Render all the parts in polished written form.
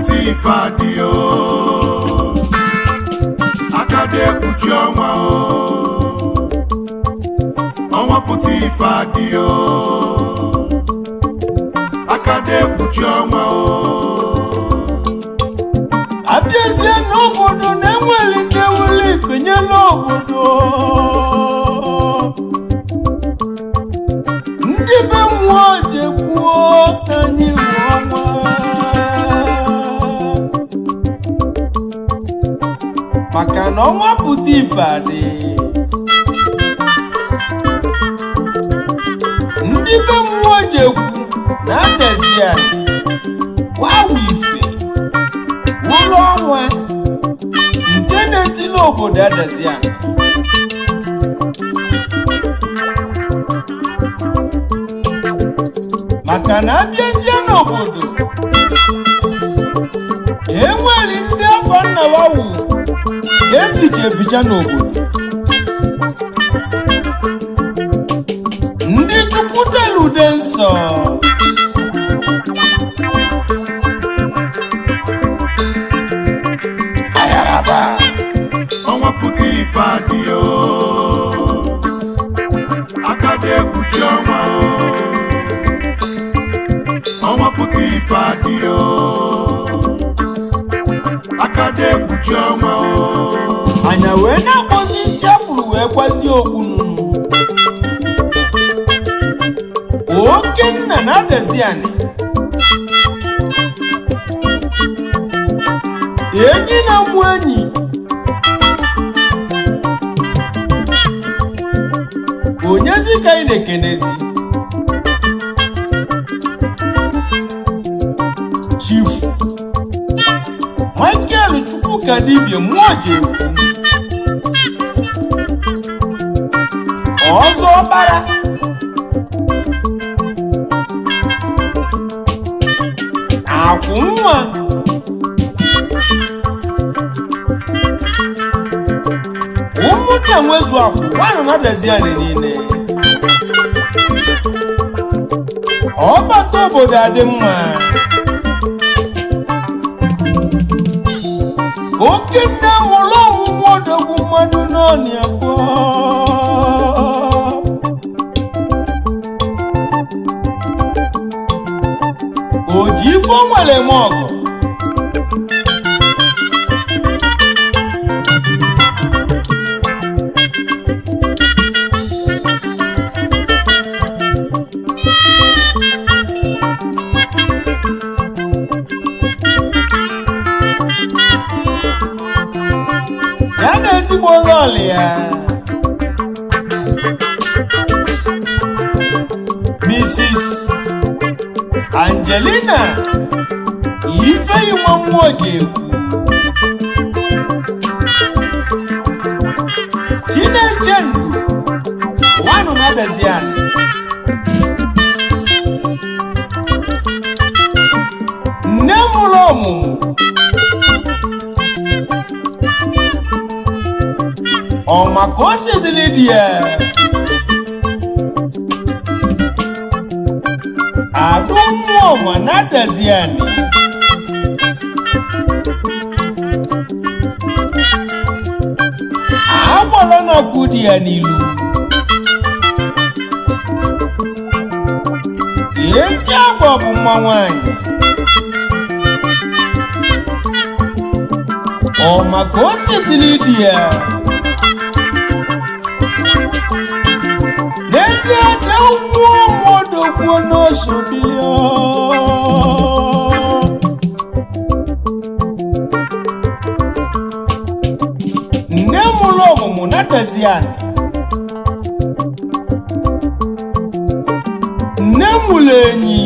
Pụta ife adị o, aka dị ekpuchi ọnwa o. Ọnwa pụta ife adị o, aka dị ekpuchi ọnwa o. Abịazie n'obodo na-enweli ndị ewuli ife nyela obodo, ndị be mmụọ jekwuo anyị nwe ọnwa. Maka na ọnwa pụta ife adị, ndị be mmụọ jekwu na adaziani wawa ife ụlọ ọnwa nke na-etili obodo adaziani. Maka na abịazie n'obodo, enwere ndị afọ nna wawu eficha eficha n'obodo, ndị Chukwu tere ude nsọ. Ayaraba. Ọnwa pụta ife adị o, aka dị ekpuchi ọnwa o. Ọnwa pụta ife adị o, aka dị ekpuchi ọnwa o. Anya wee na-akpọzi isi afụrụ wee gwazie ogbunu oke nna na adaziani enyi na mụ enyi onyezi ka anyị na-ekenezi Chief Michael Chukwuka dibia mmụọ ji ekwu ọzọ ọkpara akwụ nwa ụmụnna nwezu akwụ nwanụ na adaziani niile ọbata obodo adị mma. Oke nne mụrụ ọmụmụ odogwu mmadụ n'ọnị afọ o ji ife o nwere eme ọgụ. Ya na ezigbo lọlị ya, Mrs. Angelina Ifeyinwa mmụọ ji ekwu Chinechendu nwanụ na Adaziani nne mụrụ ọmụmụ ọ maka o si dịrị di ya adụ mmụọ ma na Adaziani agbala na-akwụ di ya n'ilu. Ezi agwa bụ mma nwanyị ọ maka o si dịrị di ya n'ezie de mmụọ mụodogwuo n'osobili. Nne mụrụ ọmụmụ na Adaziani, nne mụrụ enyi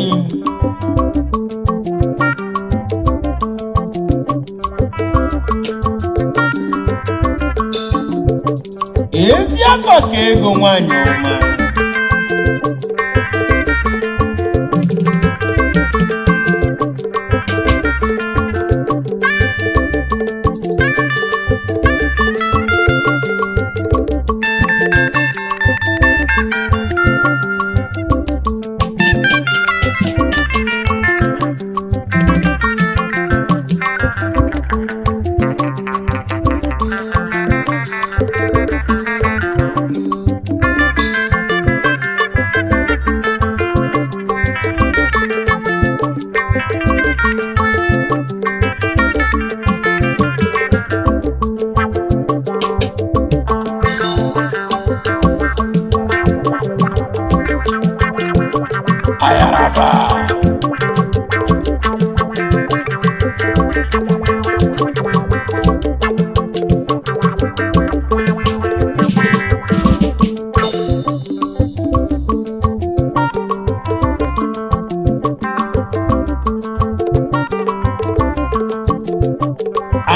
ezi afọ ka ego nwanyị ọma.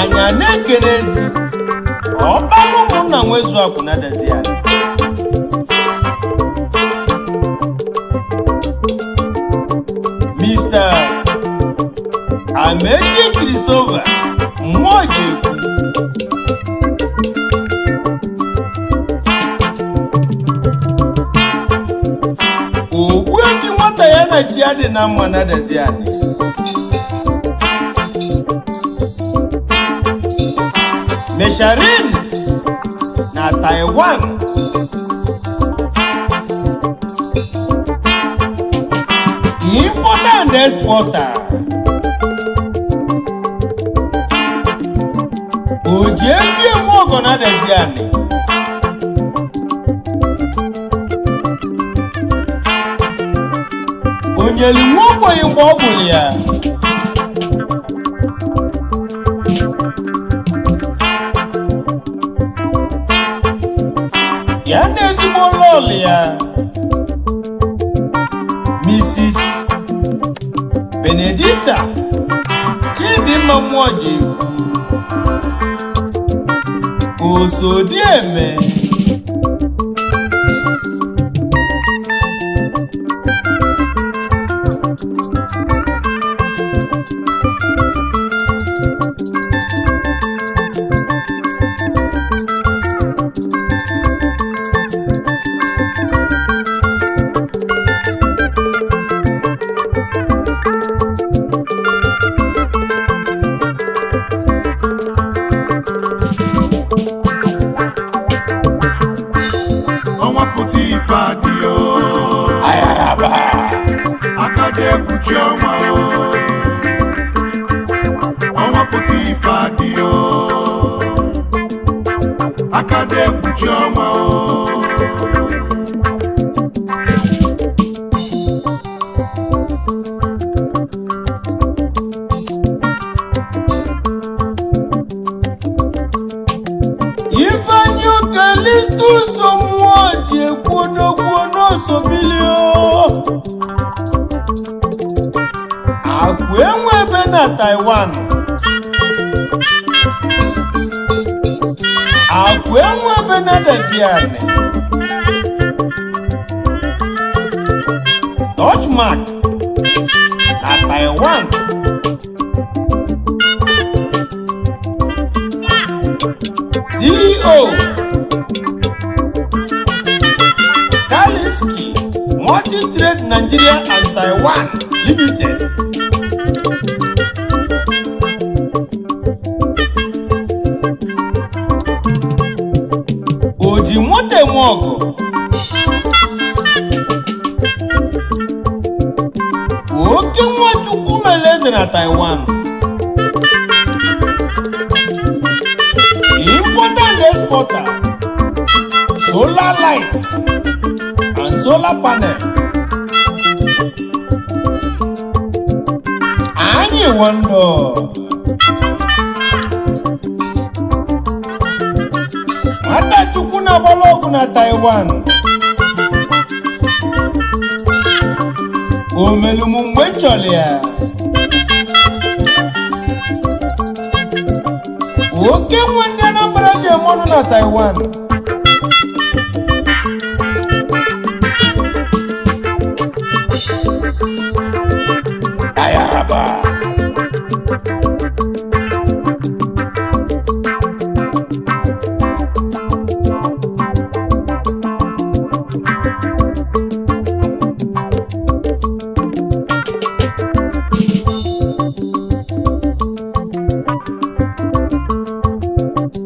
Anyị a na-ekenezi ọkpara ụmụnna nwezu akwụnadazi ya, Mr. Amechi Christopher Mmụọjekwu, Ogbuefi nwata ya na chi ya dị na mma na Deziani. Mesharin na Taiwan. Importer and exporter. Oji ezi eme ọgọ na Deziani. Onyelu nwa ogbenye mgbe ọ gwụrụ ya. Ya na ezigbo lọlụ ya, Mrs. Benedicta Chidimma Mmụọjekwu, Osodieme. Ọnwa pụta ife adịghị o. Ayaraba. Aka ga-ekpuchi ọnwa o. Ọnwa pụta ife adịghị o. Aka ga-ekpuchi ọnwa o. Ifeanyi Okalistus Mmụọjekwu, odogwu n'osobilio akụ enwe ebe na Taiwan, akụ enwe ebe na Deziani, Dutchmark na Taiwan. CEO Kaliski Multi-Trade Nigeria and Taiwan Limited. Oji moto eme ọgụ, oke nwachukwu mere eze na Taiwan. Importer and exporter, solar lights and solar panel. Anyị wọndọ nwata chukwu na-agbala ọgwụ na Taiwan. Omelumu mgbe m chọrọ ya. Oke nwe ndị Anambra ji eme ọnụ na Taiwan. Ayaraba.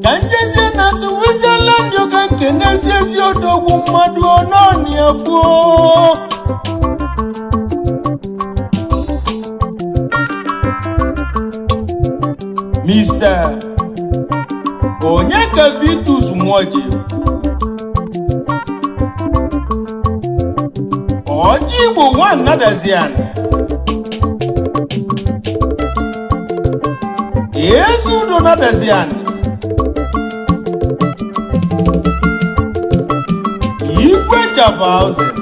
Ka njezie na Switzerland, ka nke n'ezi ezi odogwu mmadụ ọnọni efuo. Mr. Onyeka Vitus Nwoji, Ọjị Igbo One Nadazian, Ezi Udo Nadazian, Igwe Javalzin,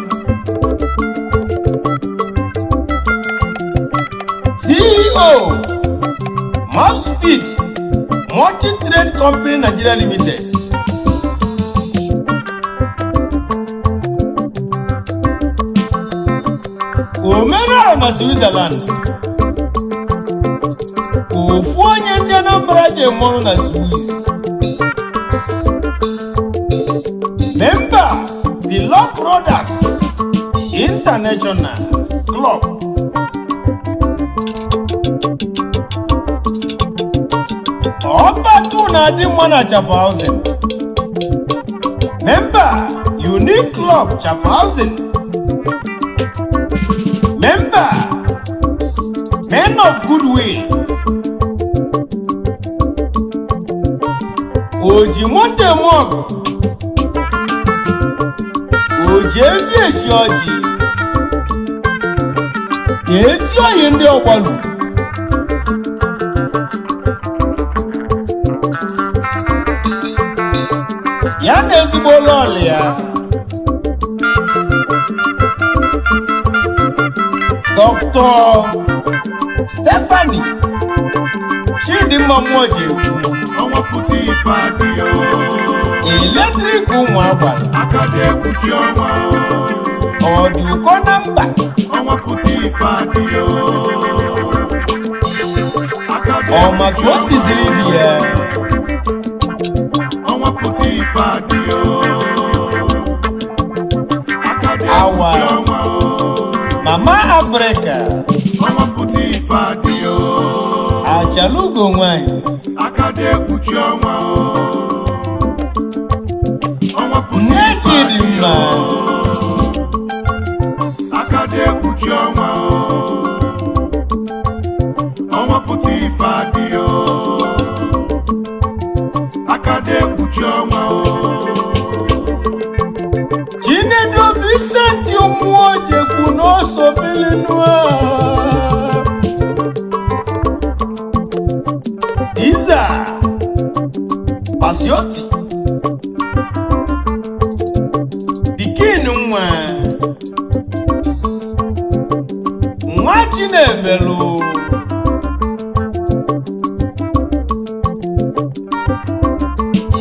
CEO Mouthspeed Multi Trade Company Nigeria Limited. Omenala na Switzerland, ofu onye ndị Anambra ji eme ọrụ na Swiss, member Beloved Brothers International Club. Ọbatu na-adị mma na Chafhausen, member Unique Club Chafhausen, member Men of Goodwill. Oji moto eme ọgụ, oji ezi echi ọjị ezi oyi ndị ọgbalu. Ya na ezigbo lọọlụ ya, Dr. Stephanie Chidimma Nwojiekwu. Ọnwa pụta ife adịghị o. Eletrik ụmụ agbara. Aka na-ekpuchi ọnwa o. Ọ dị ụkọ na mba. Ọnwa pụta ife adịghị o. Aka Ọ maka na-ekpuchi o si ọnwa. dịrị di ya. Ọnwa pụta ife adịghị o. Aka Awa. na-ekpuchi ọnwa o. Mama Afrịka. Ọnwa pụta ife adịghị o. Achalugo nwanyị. Aka na-ekpuchi ọnwa o. Ọnwa pụta Nne ife Chidimma. adịghị o. Aka na-ekpuchi ọnwa o. Ọnwa pụta ife adịghị o. Aka na-ekpuchi ọnwa o. Chinedu Vincent Nwojiekwu n'osobilinua Iza Pasioti Pikin, nwa nwa Chinemelu.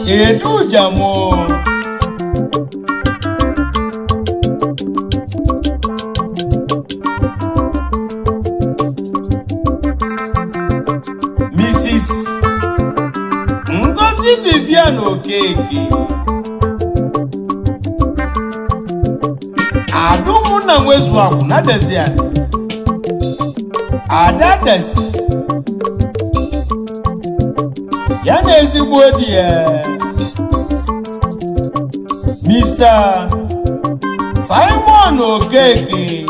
Edujamo. Mrs. Ngozi Vivian Okeke, Adụmụnna Nwezuakwu na Deziani Ada Dezi, ya na ezigbo di ya, Mr. Simon Okeke,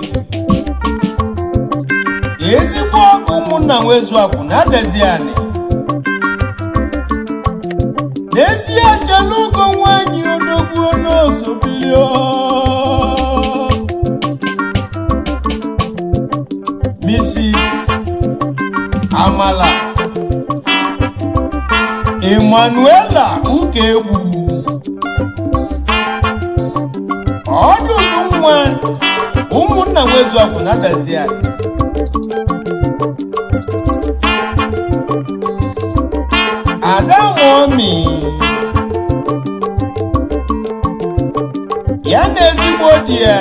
ezigbo ọkụ ụmụnna Nwezuakwu na Deziani. N'ezie, Chelugo nwanyị odogwu n'osobilio. Mrs. Amala Emmanuela Ukegbu, ọdụdụ nwa ụmụnna Nwezuakwu na Deziani. Ada Momi, ya na ezigbo di ya,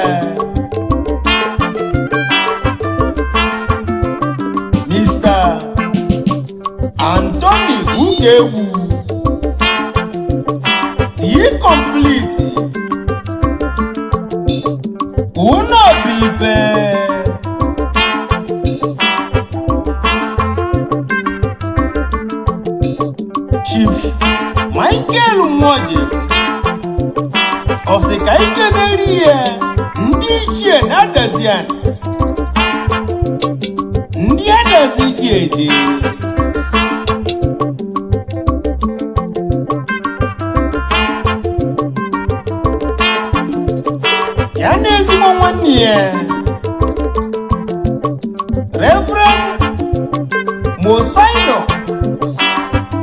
Mr. Anthony Ukegbu, D complete unu bụ ife. Chief Michael Nwoje ọsị ka ike na-eri ya, ndị ichie na-adazi anị, ndị adazi ji eje. Ya na ezigbo nwanne ya, Reverend Mosaino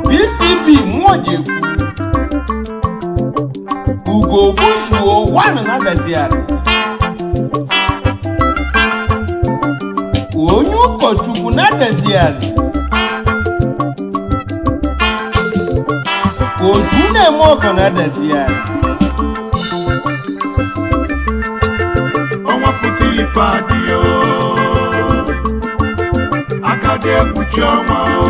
PCB Nwojekwu, Ugo Buzuo wanụ na Adaziani, onye ụkọchukwu na Adaziani. na-eme ọgọ na-adazi ya. Ọnwa pụta ife adịghị o. Aka dị ekpuchi ọnwa o.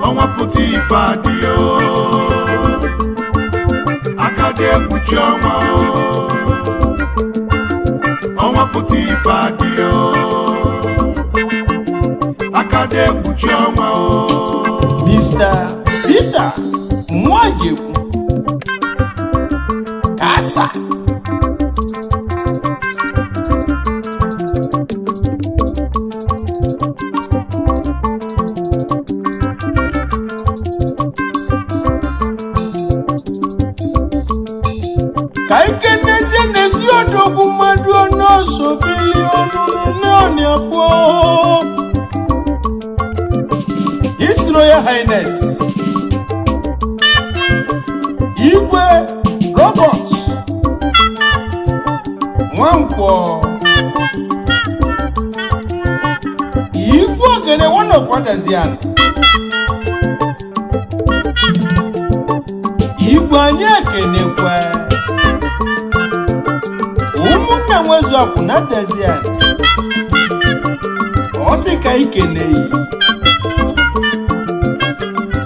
Ọnwa pụta ife adịghị o. Aka dị ekpuchi ọnwa o. Ọnwa pụta ife adịghị o. Aka dị ekpuchi ọnwa o. Mr. Peter Nwajekwu Kasa, ka ike n'ezie n'ezi odogwu mmadụ ọnụọsọ bili ọnụnụ n'ọnịafọ. His Royal Highness Igwe Robert Nwankwọ, Igwe Ogene one of Adaziana. Igwe, anyị ekenekwa ụmụnna nwezu akwụna Adaziana. Ọ sị ka ikeneyi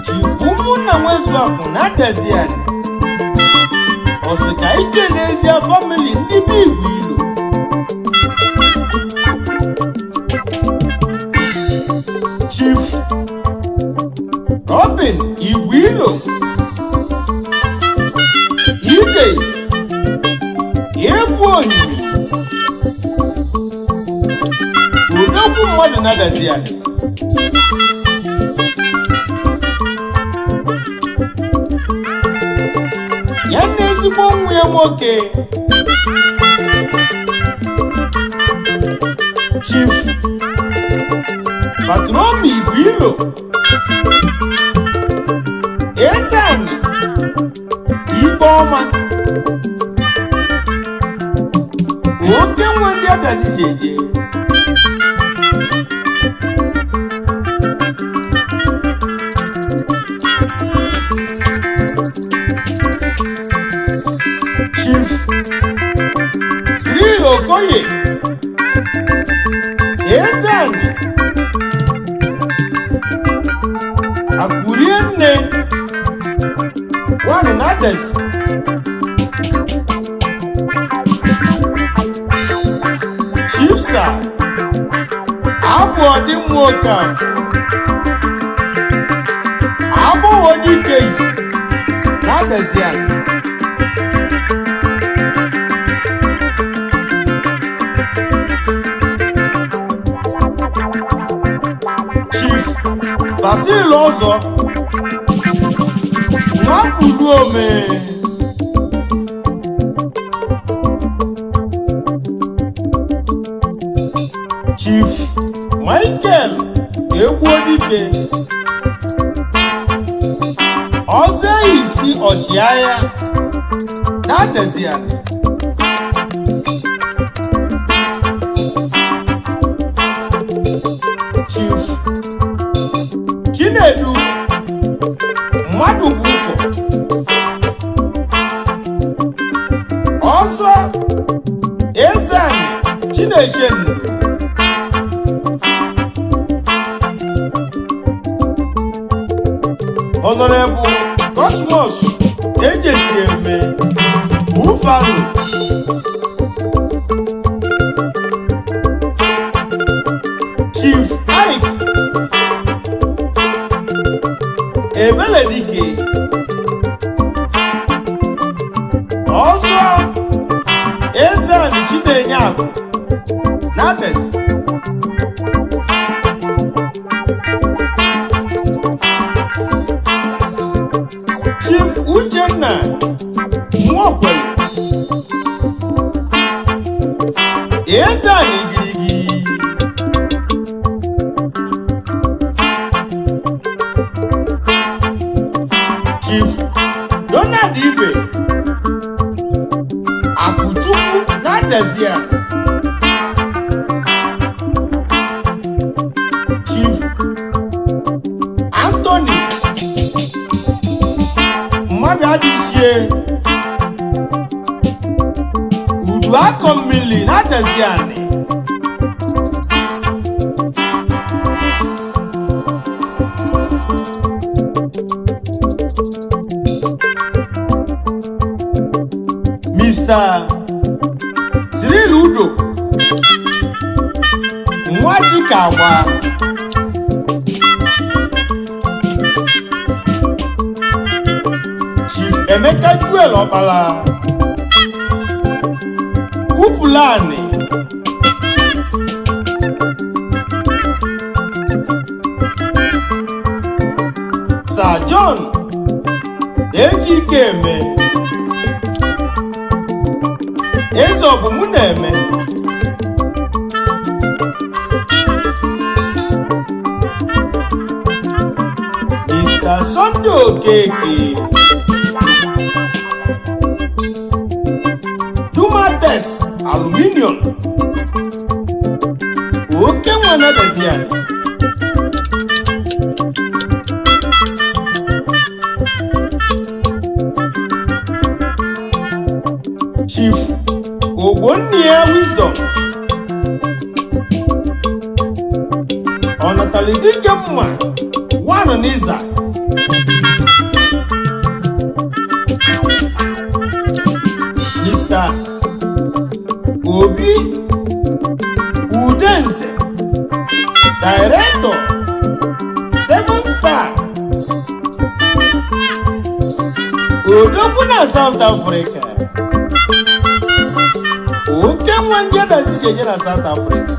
Chief ụmụnna nwezu akwụna Adaziana. Ọ sị ka ike n'ezie family ndị be Igwe Ilo. Chief Robin Igwe Ilo, Ide Egwu Ohiri, odogwu mmadụ na Adaziana. Ya na ezigbo nwa ya nwoke, Chief Patromi Igwe Ilo Ezeani, ikpe ọma, oke nwe ndị adazizi eje. Chief Cyril Okoye Ezeani, Akụrie nne wanụ na Adazi. Chief Sir Abụ Ọdịmma Okafọ, Agbọghọ Dike Izi na Adaziana. Chief Basil Ọzọ Nwapuluome, Chief Michael Egwuodike Ọzọ, isi ọchịagha na Adaziana. Chief Chinedu Mmadụ bụ ụkọ Ọzọ Ezeani Chinechendu. Honorable Cosmos Ejesi Eme Buffalo, Chief Ike Ebeledike Ọzọ Ezeani Chinenye Akụ na Adazi. Chief Uchenna Nwokwere Ezeani Igirigi, Chief Donald Ibe Akụchukwu na Adaziana. Chief Anthony Amadichie, Udu Akọ Mmili na Adaziani. Mr. Cyril Udo nwa Chikagba, Chief Emeka Juel Ọkpala, Kupulani, Sir John Ejikeme, Eze ọbụ mụ na-eme, Mr. Sunday Okeke, Dumates Aluminium, Oke Nwana. Chief Ogbonnia Wisdom, Ọnatalidike mma wanụ n'Iza, Mr. Obi Udenze, Director, Seven Star, Odogwu na South Africa, oke nwa ndị adazi eje na South Africa.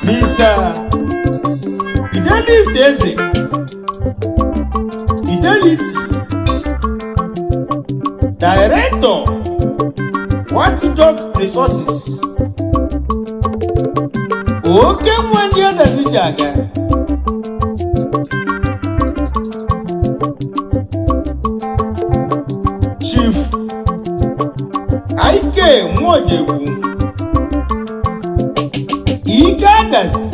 Mr. Fidelis Eze, Fidelity, Director, Watchdog Resources, oke nwa ndị adazi ji aga. Chief Ike Nwojegwu, Ike Adazi,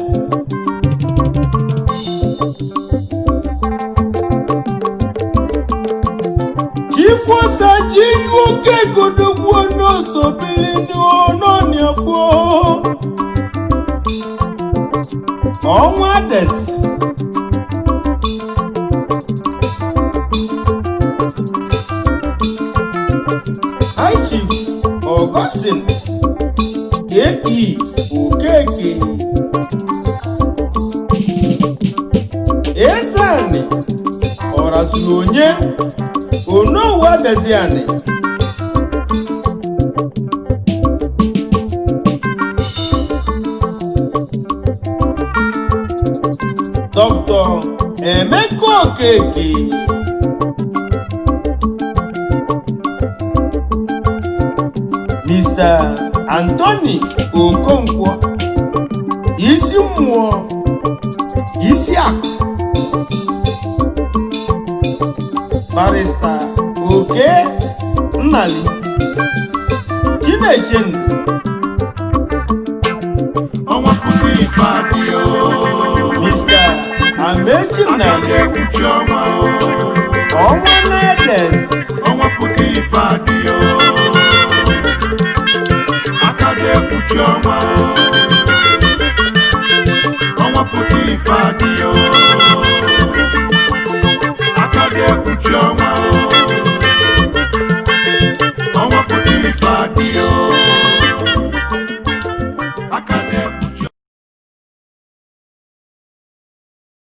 Chief Osaji Oke Godogwu n'osobili n'ọnọniafọ Ọnwa Adazi, High Chief Augustine A.E. Okeke, Ezeani Ọrazụrụ Onye, Onowu Adaziani, Dr. Emeka Okeke, Mr. Anthony Okonkwo, Isi Mmụọ, Isi Akụ, Barrister Oke Nnali, Chinechendu. Ọnwa pụta ife adịghị o. Mr. Amechi Aka Nnali, na-ekpuchi ọnwa o. Ọnwa Nades, Ọnwa pụta ife adịghị.